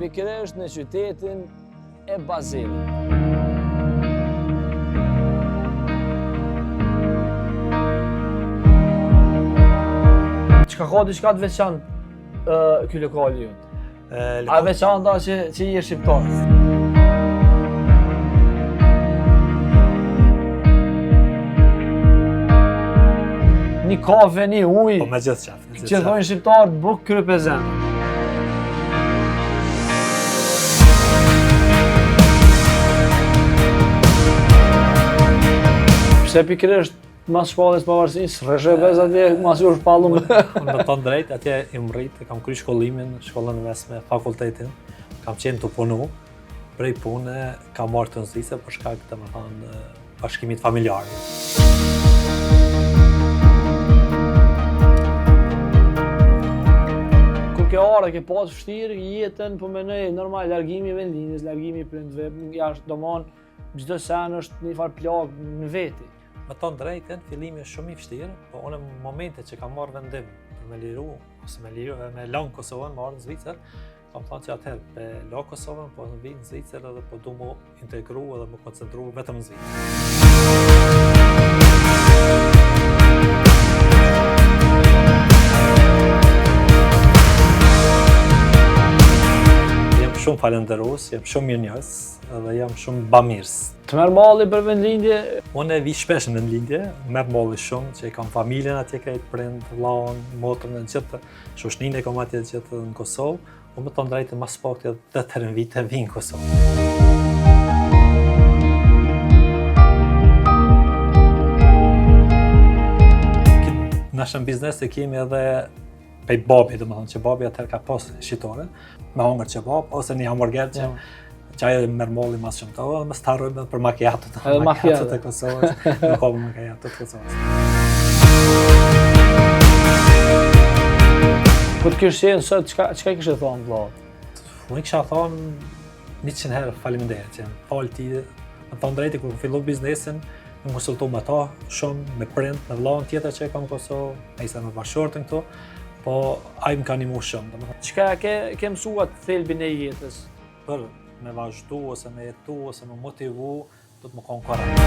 pikërisht në qytetin e Bazelit. Çka ka diçka të veçantë uh, ky lokali yt? A e veçanta që, që je shqiptar? Një kafe, një ujë. Po me gjithë qef. Që thonë shqiptarët, bukë kryp e zemër. Pse pikërisht mas shpalljes pavarësisë, rreshe bez atje, mas u shpallum. Unë me thonë drejt, atje jam rrit, kam kry shkollimin, shkollën e mesme, fakultetin, kam qenë tu punu, prej pune, kam ardhë në Zvicër, për shkak të me thonë, bashkimit familjar. Kur ke ardhë, ke pas vështirë jetën, po menoj normal largimi i vendlindjes, largimi i prindve, jashtë domon, çdo sen është një farë plagë në veti. Me thonë drejtën, fillimi është shumë i vështirë, po unë në momente që kam marrë vendim për me liru, ose me liru, me lanë Kosovën, me ardhë në Zvicër, kam thonë që atëherë, pe la Kosovën, po në vi në Zvicër edhe po du mu integru edhe mu koncentru vetëm në Zvicër. Jam shumë falenderus, jam shumë mirënjohës edhe jam shumë bamirës. Të merr malli për vendlindje? Unë e vi shpesh në vendlindje, merr malli shumë, që e kam familjen atje krejt, prind, vllaun, motrën e gjithë, shoqninë e kam atje gjithë në Kosovë, po me thonë drejtën ma s'pakti edhe 10 herë në vit e vi në Kosovë. Në biznes e kemi edhe pej babi, domethonë që babi atëherë ka pas shitore, me hongër qebap, ose një hamburger që, që ajo merr malli mas shumë të, edhe mos të harrojmë për makiatot, Edhe makiatot e Kosovës, nuk ka makiatot e Kosovës. Po të kish qenë sot, çka, çka i kishe thonë vëllaut? Unë i kisha thonë 100 herë faleminderit që falë ti, me thonë drejtë kur fillu biznesin, jam konsultu me ta shumë, me prind, me vëllaun tjetër që e kam në Kosovë, e isa me bashkëshorten këtu, po ai më ka ndihmu shumë, domethënë Çka ke, ke mësuar thelbin e jetës? për me vazhdu ose me jetu ose me motivu, do të më konë korrekt.